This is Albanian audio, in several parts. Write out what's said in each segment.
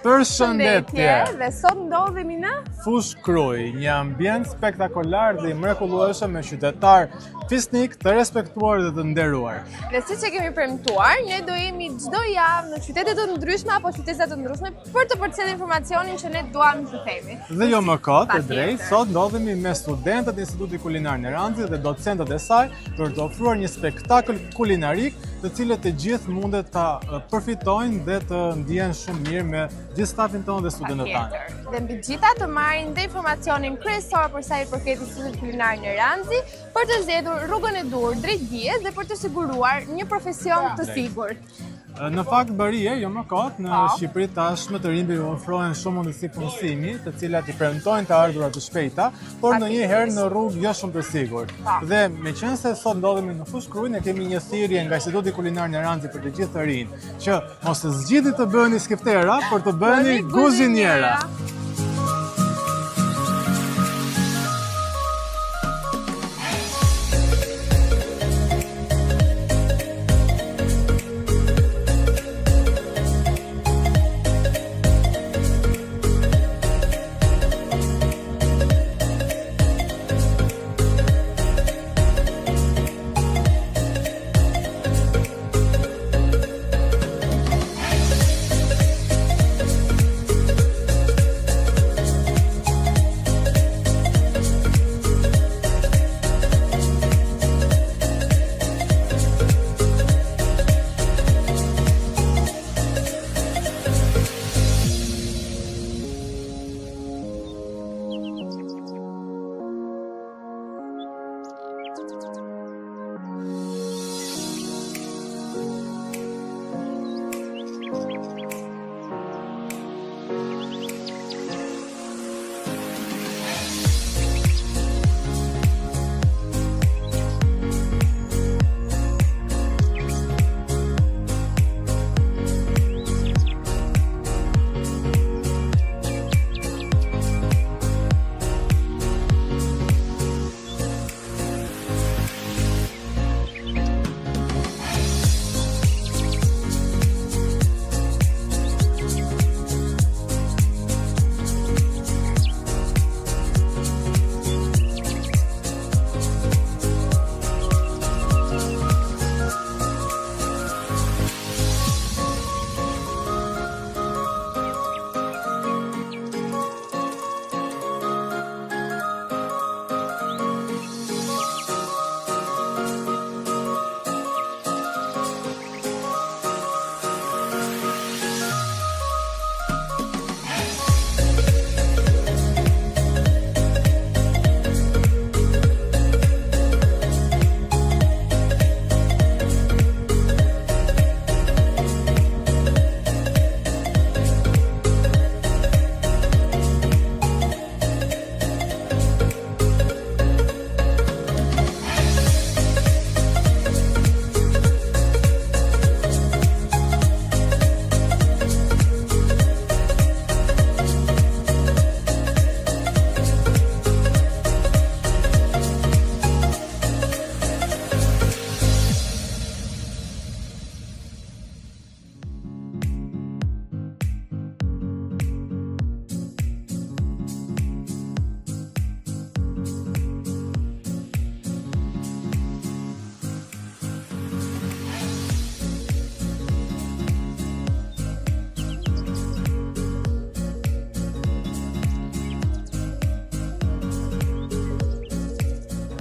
Përshëndetje! Dhe sot ndodhemi në Fushë Krujë, një ambient spektakolar dhe i mrekullueshëm me qytetarë fisnikë të respektuar dhe të nderuar. Dhe siç e kemi premtuar, ne do jemi çdo javë në qytete të ndryshme apo qyteza të ndryshme për të përcjellë informacionin që ne duam të themi. Dhe jo më kot, e drejtë, sot ndodhemi me studentët e Institutit Kulinar Neranxi dhe docentët e saj për të ofruar një spektakël kulinarik, të cilët të gjithë mundet ta përfitojnë dhe të ndihen shumë mirë me gjithë stafin tonë dhe studentët tanë. Dhe mbi të gjitha të marrin dhe informacionin kryesor për sa i përket Institutit Kulinar Neranxi, për të zgjedhur rrugën e duhur drejt dijes dhe për të siguruar një profesion të sigurt. Në fakt Barie, jo më kot, në po. Shqipëri tashmë të rinjve u ofrohen shumë mundësi punësimi, të cilat i premtojnë të ardhura të shpejta, por ndonjëherë në rrugë jo shumë të sigurt. Po. Dhe meqenëse sot ndodhemi në Fushë Krujë, ne kemi një thirrje nga Instituti Kulinar Neranxi për të gjithë të rinjtë, që mos të zgjidhni të bëheni skiftera, por të bëheni guzhiniera.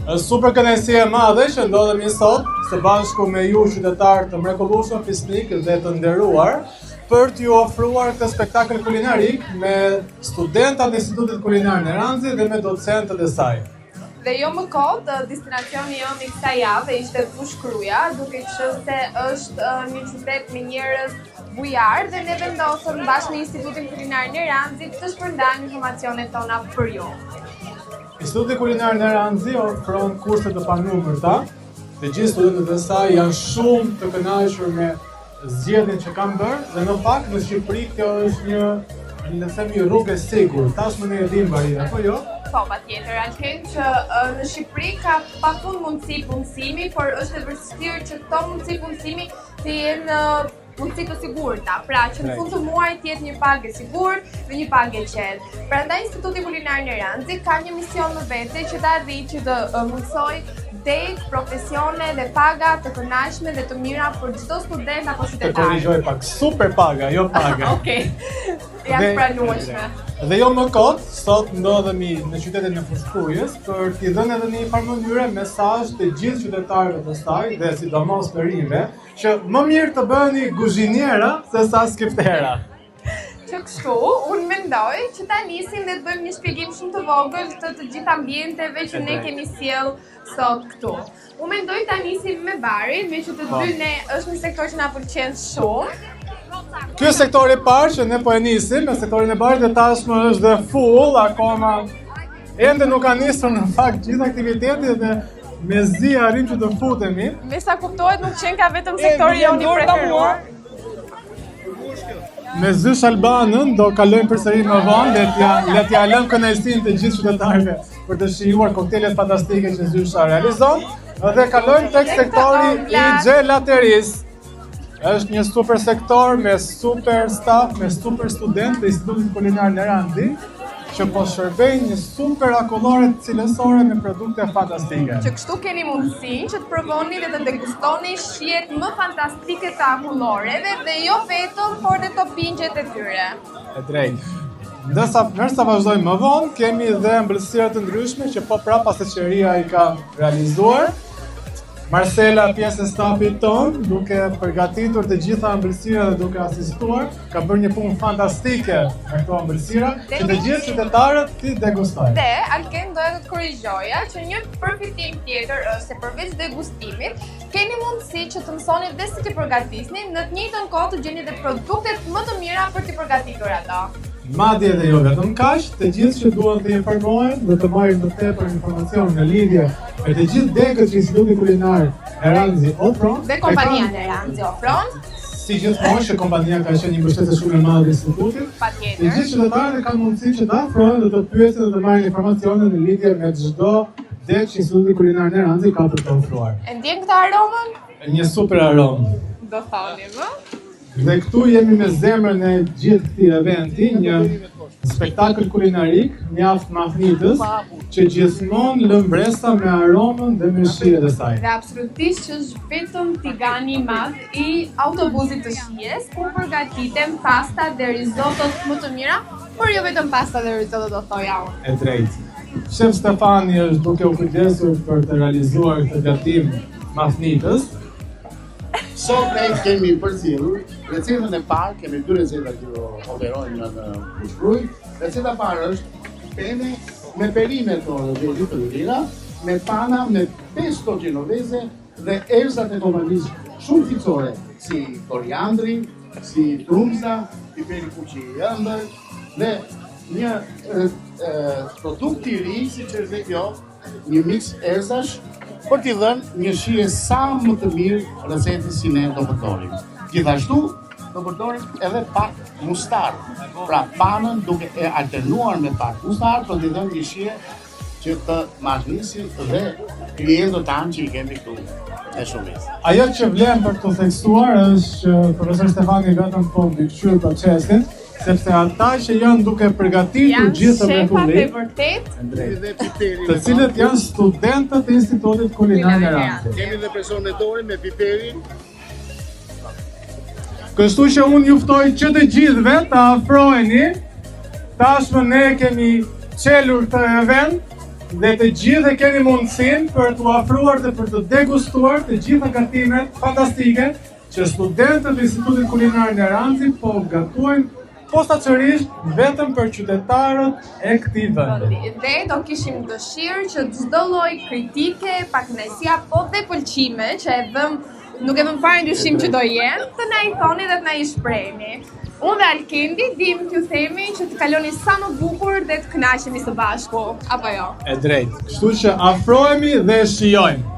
Është super kënaqësi e madhe që ndodhemi sot së bashku me ju qytetarë të mrekullueshëm, fisnikë dhe të nderuar për t'ju ofruar këtë spektakël kulinarik me studentat e Institutit Kulinar Neranxi dhe me docentët e saj. Dhe jo më kot, destinacioni jonë i kësaj jave ishte Fushë Kruja, duke qenë se është një qytet me njerëz bujarë dhe ne vendosëm bashkë me Institutin Kulinar Neranxi të shpërndajmë informacionet tona për ju. Instituti Kulinar Neranxi ofron kurse të panumërta. Të gjithë studentët e saj janë shumë të kënaqur me zgjedhjen që kanë bërë dhe në fakt në Shqipëri kjo është një le të themi rrugë e sigurt. Tashmë ne e dimë Bari, apo jo? Po, patjetër, Altin që në Shqipëri ka pafund mundësi punësimi, por është e vështirë që këto mundësi punësimi të jenë. mundësi të sigurta. Pra, që në fund të muajit të jetë një pagë e sigurt dhe një pagë e qetë. Prandaj Instituti Kulinar Neranxi ka një mision më vete që të arrijë që të mundësojë degë, profesione dhe paga të kënaqshme dhe të mira për çdo student apo qytetar. Të korrigjoj pak, super paga, jo paga. Okej. Janë të pranueshme. Dhe jo më kot, sot ndodhemi në qytetin e Fushë-Krujës për t'i dhënë edhe në një farë mënyre mesazh të gjithë qytetarëve të saj dhe sidomos të rinjve që më mirë të bëheni guzhiniera se sa skiftera. Që kështu, unë mendoj që ta nisim dhe të bëjmë një shpjegim shumë të vogël të të gjithë ambienteve që ne kemi sjellë sot këtu. Unë mendoj ta nisim me barin, meqë të po. dy ne është një sektor që na pëlqen shumë. Ky është sektori i parë që ne po e nisim, me sektorin e barit dhe tashmë është dhe full akoma ende nuk ka nisur në fakt gjithë aktiviteti dhe mezi arrijmë që të futemi. Me sa kuptohet nuk qenka vetëm sektori jonë i preferuar. Me zysh Albanën do kalojmë përsëri më vonë, le t'ia le t'ia lëmë kënaqësinë të gjithë qytetarëve për të shijuar koktelet fantastike që zysha realizon dhe kalojmë tek sektori i xhelaterisë. Është një super sektor me super staf, me super studentë të Institutit Kulinar Neranxi, që po shërbejnë një super akullore cilësore me produkte fantastike. Që kështu keni mundësinë që të provoni dhe të degustoni shijet më fantastike të akulloreve dhe jo vetëm, por dhe topingjet e tyre. E drejtë. Ndërsa, ndërsa vazhdojmë më vonë, kemi dhe ëmbëlsira të ndryshme që po prapë pastiçeria i ka realizuar. Marcela, pjesë e stafit tonë, duke përgatitur të gjitha ëmbëlsirat dhe duke asistuar, ka bërë një punë fantastike me këto ëmbëlsira, që të gjithë qytetarët t'i degustojnë. Dhe, Alken, doja të të korrigjoja që një përfitim tjetër është se përveç degustimit, keni mundësi që të mësoni dhe si t'i përgatisni, në të njëjtën kohë të gjeni dhe produktet më të mira për t'i përgatitur ato. Madje edhe jo vetëm kaq, të gjithë që duan të informohen dhe të marrin më tepër informacion në lidhje me të gjithë degët që Instituti Kulinar Neranxi ofron dhe kompania Neranxi ofron. Si gjithmonë që kompania ka qenë një mbështetëse shumë e madhe e institutit. Patjetër. Të gjithë qytetarët kanë mundësi që të afrohen dhe të pyesin dhe të marrin informacione në lidhje me çdo degë që Instituti Kulinar Neranxi ka për të ofruar. E ndjen këtë aromën? Një super aromë. Do thoni më? Dhe këtu jemi me zemrën e gjithë këtij eventi, një spektakël kulinarik mjaft mahnitës që gjithmonë lë mbresa me aromën dhe me shijet e saj. Dhe absolutisht që është vetëm tigani i madh i autobusit të shijes, ku përgatiten pasta dhe rizotot më të mira, por jo vetëm pasta dhe rizotot do thoja unë. E drejtë. Shef Stefani është duke u kujdesur për të realizuar këtë gatim mahnitës. Sot ne kemi përzgjedhur recetën e parë, kemi dy receta që do operojmë në Fushë-Krujë. Receta e parë është pene me perime të orëzezit të lira, me pana, me pesto genovese dhe erëzat e kompanisë shumë cilësore, si koriandri, si trumza, piperi kuq i ëmbël dhe një e, e, produkt i ri, siç është dhe kjo, Një miks erëzash për t'i dhënë një shije sa më të mirë recetës si ne do përdorim. Gjithashtu, do përdorim edhe pak mustar. Pra panën duke e alternuar me pak mustar për t'i dhënë një shije që të mahnisi dhe klientët tanë që i kemi këtu me shumicë. Ajo që vlen për të theksuar është që profesor Stefani vetëm po mbikëqyr procesin, Sepse ata që janë duke përgatitur gjithë të mrekullinë, janë vërtet, të cilët janë studentët e Institutit Kulinar Neranxi. Kemi dhe person e dorë me piperin. Kështu që unë ju ftoj që të gjithëve të afroheni. Tashmë ne kemi çelur këtë event dhe të gjithë e keni mundësinë për t'u afruar dhe për të degustuar të gjitha gatimet fantastike që studentët e Institutit Kulinar Neranxi po gatuajnë posaçërisht vetëm për qytetarët e këtij vendi. Dhe do kishim dëshirë që çdo lloj kritike, pakënaqësia, po dhe pëlqime që e vëm nuk e vëm fare në dyshim që do jenë, të na i thoni dhe të na i shprehni. Unë dhe Alkendi dim t'ju themi që të kaloni sa më bukur dhe të kënaqemi së bashku, apo jo? E drejtë. Kështu që afrohemi dhe shijojmë.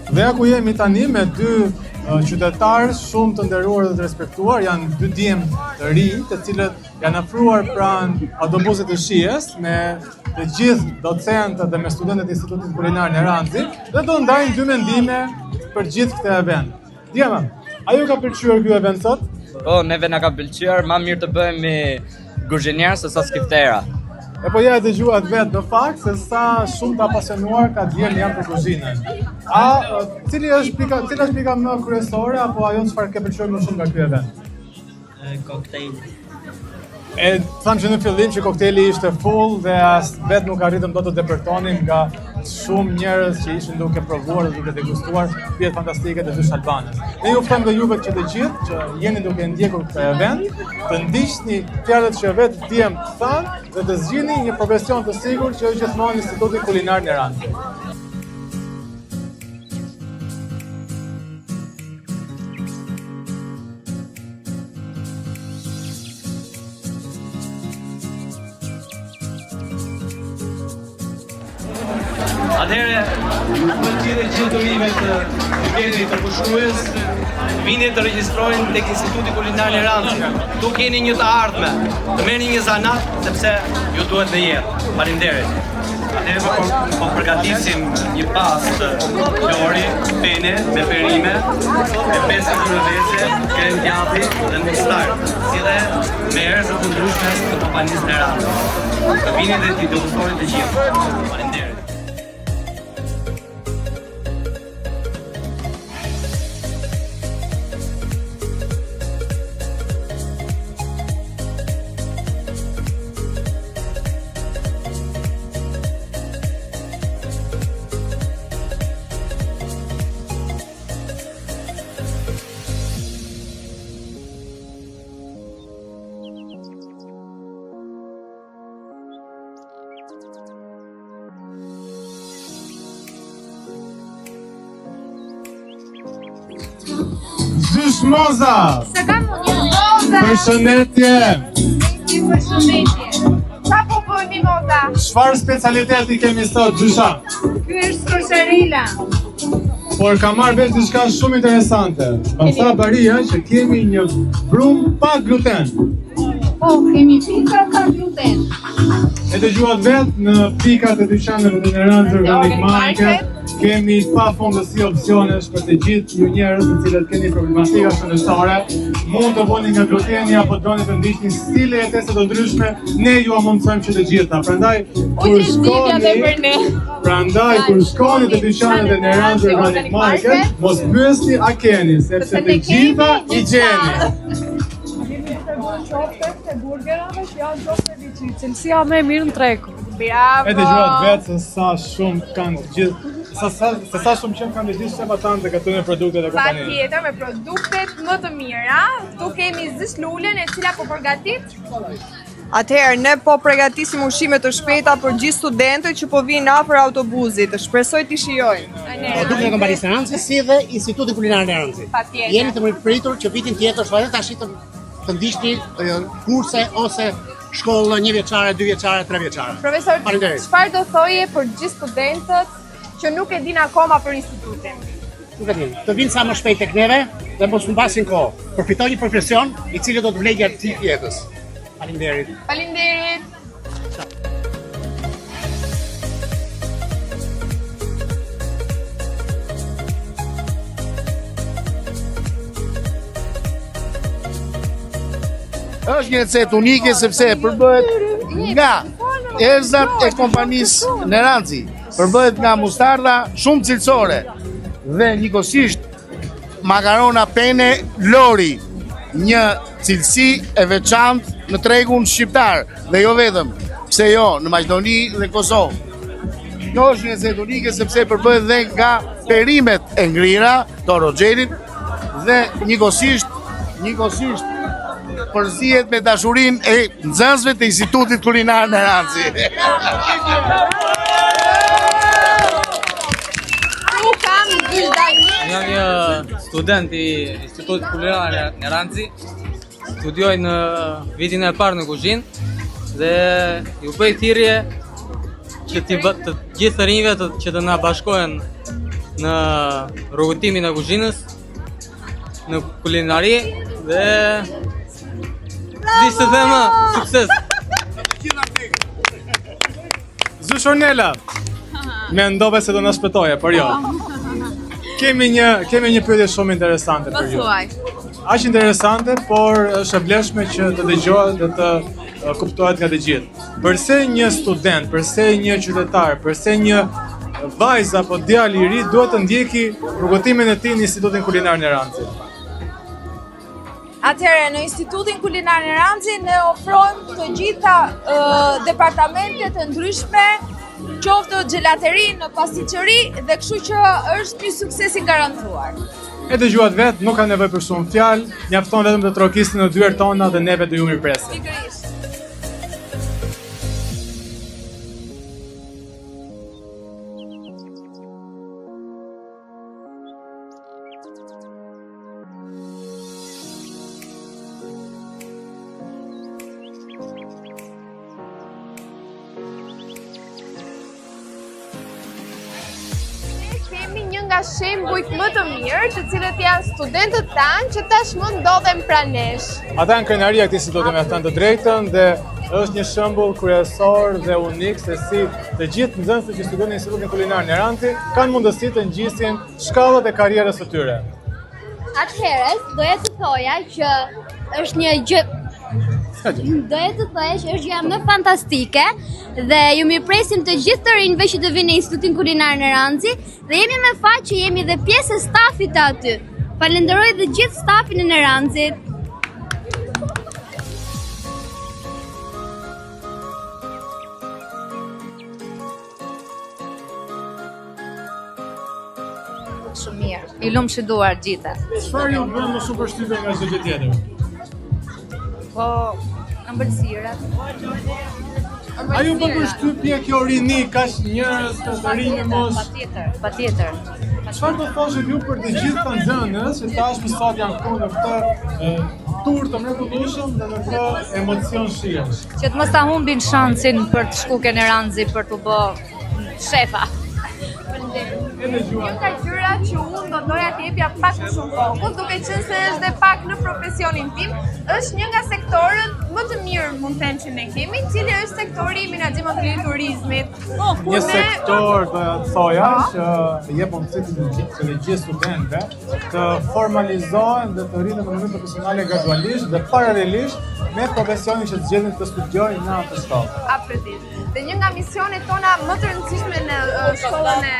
Dhe ja ku jemi tani me dy qytetarë shumë të nderuar dhe të respektuar, janë dy djem të rinj, të cilët janë afruar pranë autobusit të shijes me të gjithë docentët dhe me studentët e Institutit Kulinar Neranxi dhe do ndajnë dy mendime për gjithë këtë event. Djema, a ju ka pëlqyer ky event sot? Po, neve na ka pëlqyer, ma mirë të bëhemi kuzhinier se sa skiftera. E po ja e dëgjuat vetë në fakt se sa shumë të apasionuar këta djem janë për kuzhinën. A cili është pika, cila është pika më kryesore apo ajo çfarë ke pëlqyer më shumë nga ky event? Koktejli. E thamë që në fillim që koktejli ishte full dhe as vetë nuk arritëm dot të depërtonim nga shumë njerëz që ishin duke provuar dhe duke degustuar pijet fantastike të Zysh Albanës. Ne ju ftojmë dhe juve që të gjithë që jeni duke ndjekur këtë event, të ndiqni fjalët që vetë djemtë thanë dhe të zgjidhni një profesion të sigurt që është gjithmonë Instituti Kulinar Neranxi. Atëherë, u bëj thirrje gjithë të rinjve të qytetit të Fushë-Krujës, vini të regjistrohen tek Instituti Kulinar Neranxi. Këtu keni një të ardhme, të merrni një zanat, sepse ju duhet në jetë. Faleminderit. Atëherë po, po përgatisim një pastë lori, pene, me perime, me pesë ngjyra veze, krem djathi dhe mustard, si dhe me erëza të ndryshme të kompanisë Neranxi. Të vini dhe t'i degustoni të gjithë. Faleminderit. Zysh Moza! Sa kam unë një Moza! Përshëndetje! Përshëndetje! Ça po bëni Moza? Çfarë specialiteti kemi sot, Zysha? Ky është skorsarela. Por kam marrë vesh diçka shumë interesante. Më tha Baria që kemi një brumë pa gluten. Po, kemi pika pa gluten. E dëgjuat vetë në pikat e dyqaneve të Neranxi Organic Market, kemi pafundësi opsionesh për të gjithë ju njerëz të cilët keni problematika shëndetësore, mund të vuani nga gluteni apo doni të ndiqni stile jetese të ndryshme, ne jua mundësojmë që të gjitha. Prandaj kur shkoni, prandaj kur shkoni te dyqanet e Neranxi Organic Market, mos pyesni a keni, sepse të gjitha i gjeni. Qoftet e burgerave që janë qofte viçi, cilësia më e mirë në treg. Bravo. E dëgjuat vetë se sa shumë kanë të gjithë, sa, sa, se sa shumë qejf kanë të gjithë shefat tanë të gatojnë produktet e kompanisë. Patjetër me produktet më të mira. Këtu kemi Zysh Lulën e cila po përgatit. Atëherë, ne po përgatisim ushqime të shpejta për gjithë studentët që po vinë afër autobusit. Shpresoj t'i shijojnë. Produktet e kompanisë Neranxi si dhe Instituti Kulinar Neranxi. Patjetër. Jeni të mirëpritur që vitin tjetër ose tash të të ndiqni kurse ose shkollë një vjeçare, dy vjeçare, tre vjeçare. Profesor, Faleminderit. çfarë do thoje për gjithë studentët që nuk e din akoma për institutin? Nuk e din. Të vinë sa më shpejt tek neve dhe mos humbasin kohë. Përfitojnë një profesion i cili do të vlejë gjatë gjithë jetës. Faleminderit. Faleminderit. Është një recetë unike sepse përbëhet nga erëzat e kompanisë Neranxi, përbëhet nga mustarda shumë cilësore dhe njëkohësisht makarona pene lori, një cilësi e veçantë në tregun shqiptar dhe jo vetëm, pse jo në Maqedoni dhe Kosovë. Kjo është një recetë unike sepse përbëhet dhe nga perimet e ngrira të orogjenit dhe njëkohësisht njëkohësisht përzihet me dashurinë e nxënësve të Institutit Kulinar Neranxi. Ku kam zysh Daniel? Jam një student i Institutit Kulinar Neranxi. Studioj në vitin e parë në kuzhinë dhe ju bëj thirrje që t'i bë, të gjithë të rinjve të, që të na bashkohen. në rrugëtimin e kuzhinës, në kulinari dhe Di ç'të them, sukses. Zysh Ornela. Mendova se do na shpëtoje, por jo. Kemi një kemi një pyetje shumë interesante për ju. Thuaj. Aq interesante, por është e vlefshme që të dëgjohet dhe të e, kuptohet nga të gjithë. Përse një student, përse një qytetar, përse një vajzë apo djalë i ri duhet të ndjeki rrugëtimin e tij në Institutin Kulinar Neranxi? Atëherë, në Institutin Kulinar Neranxi ne ofrojmë të gjitha uh, departamentet e ndryshme, qoftë në xhelateri, në pastiçeri dhe kështu që është një sukses i garantuar. E dëgjuat vetë, nuk ka nevojë për shumë fjalë, mjafton vetëm të trokisni në dyert tona dhe neve do ju mirëpresim. Pikërisht. Kemi një nga shembujt më të mirë, të cilët janë studentët tanë që tashmë ndodhen pranë nesh. Ata janë krenaria e këtij instituti me thënë të drejtën dhe është një shembull kryesor dhe unik se si të gjithë nxënësit që studiojnë në Institutin Kulinar Neranxi kanë mundësi të ngjisin shkallët e karrierës së tyre. Atëherë, doja të thoja që është një gjë S'ka gjë. Doja të thoja që është gjëja më fantastike dhe ju mirëpresim të gjithë të rinjve që të vinë në Institutin Kulinar Neranxi dhe jemi me fat që jemi dhe pjesë e stafit të aty. Falenderoj dhe gjithë stafin e Neranxit. Shumë mirë. I lumshin duart gjithë. Çfarë ju bën më shumë përshtypje nga çdo gjë tjetër? Po, ëmbëlsirat. A ju bën përshtypje kjo rini kaq njerëz të të rinj në moshë? Patjetër, patjetër. Çfarë do thoshit ju për të gjithë të nxënës që tashmë sot janë këtu në këtë e, tur të mrekullueshëm dhe në këtë emocion shijesh? Që të mos ta humbin shansin për të shku ke Neranxi për t'u bë shefa. E dëgjuat. Një nga gjërat që unë do doja të jepja pak më shumë fokus, duke qenë se është dhe pak në profesionin tim, është një nga sektorët më të mirë mund të them që ne kemi, cili është sektori i menaxhimit të turizmit. Po, ku Një ne sektor do të thoja që jep mundësi të gjithë të gjithë studentëve të formalizohen dhe të rriten në mënyrë profesionale gradualisht dhe paralelisht me profesionin që zgjedhin të studiojnë në atë shkollë. Absolutisht. Dhe një nga misionet tona më të rëndësishme në uh, shkollën e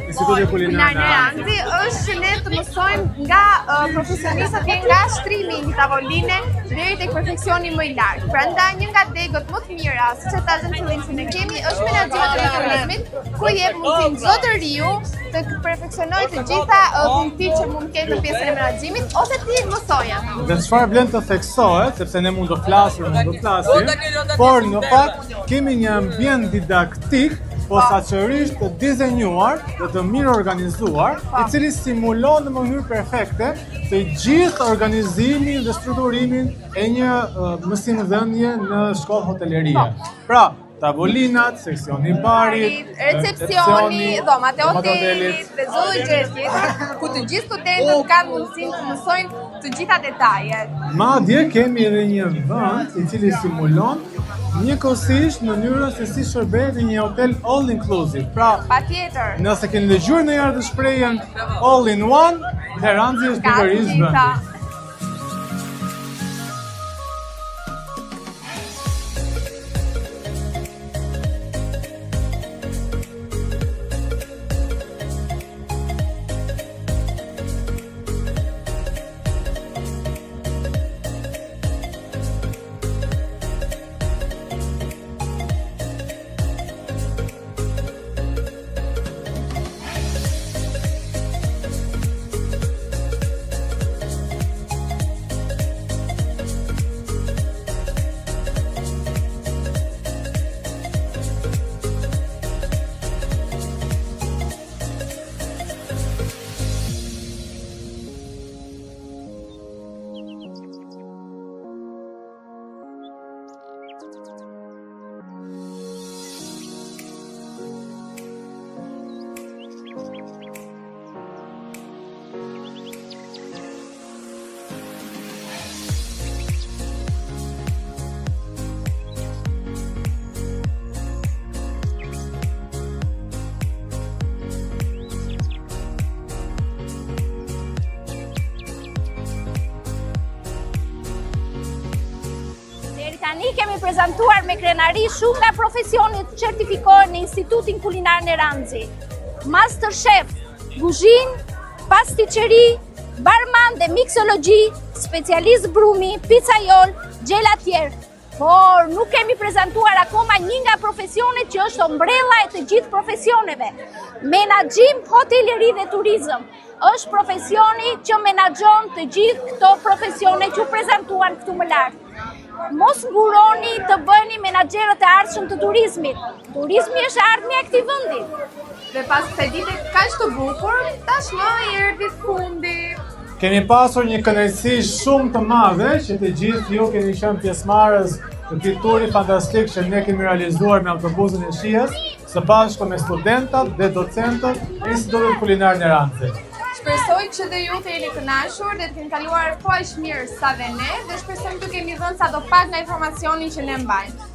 Instituti Kulinar Neranxi është që ne të mësojmë nga uh, profesionistët e nga shtrimi i një tavoline deri tek perfeksioni më i lartë. Prandaj një nga degët më të mira, siç e thashë në fillim që ne kemi, është menaxhimi i turizmit, ku jep mundësinë çdo të riu të perfeksionojë të gjitha uh, aftësitë që mund të ketë në pjesën e menaxhimit ose t'i mësojë ato. Dhe çfarë vlen të theksohet, sepse ne mund të flasim, mund të flasim, por në fakt kemi një ambient didaktik posaçërisht të dizenjuar dhe të mirë organizuar, i cili simulon në mënyrë perfekte të gjithë organizimin dhe strukturimin e një uh, mësimdhënie në shkollë hotelerie. Pra, tavolinat, seksioni i barit, recepcioni, dhomat e hotelit dhe çdo gjë tjetër, ku të gjithë studentët kanë mundësinë të mësojnë të gjitha detajet. Madje kemi edhe një vend i cili simulon njëkohësisht mënyrën se si shërbehet në një hotel all inclusive. Pra, patjetër. Nëse keni dëgjuar ndonjëherë të shprehjen all in one, Neranxi është pikërisht vendi. kemi prezantuar me krenari shumë nga profesionet që certifikohen në Institutin Kulinar Neranxi. Master Chef, kuzhinë, pastiçeri, barman dhe miksologji, specialist brumi, pizzaiol, xhelatier. Por nuk kemi prezantuar akoma një nga profesionet që është ombrella e të gjithë profesioneve. Menaxhim hoteleri dhe turizëm është profesioni që menaxhon të gjithë këto profesione që u prezantuan këtu më lart. Mos nguroni të bëheni menaxherët e ardhshëm të turizmit. Turizmi është e ardhmja e këtij vendi. Dhe pas kësaj dite kaq të bukur, tashmë i erdhi fundi. Kemi pasur një kënaqësi shumë të madhe që të gjithë ju keni qenë pjesëmarrës të këtij turi fantastik që ne kemi realizuar me autobusin e shijes, së bashku me studentat dhe docentët e Institutit Kulinar Neranxi. Shpresoj që dhe ju të jeni kënaqur dhe të keni kaluar po aq mirë sa dhe ne dhe shpresojmë të kemi dhënë sado pak nga informacioni që ne mbajmë.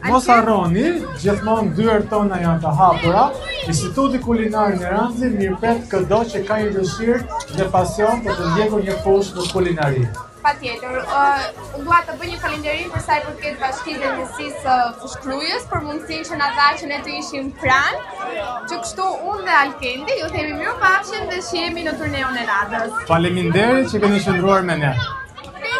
Mos harroni, gjithmonë dyert tona janë të hapura. Instituti Kulinar Neranxi mirëpret këdo që ka një dëshirë dhe pasion për të ndjekur një fushë në kulinari. Patjetër, uh, unë dua të bëj një falënderim për sa i përket bashkisë dhe njësisë së Fushë-Krujës për mundësinë që na dha që ne të ishim pranë. Që kështu unë dhe Alkendi ju themi mirupafshim dhe shihemi në turneun e radhës. Faleminderit që keni qëndruar me ne.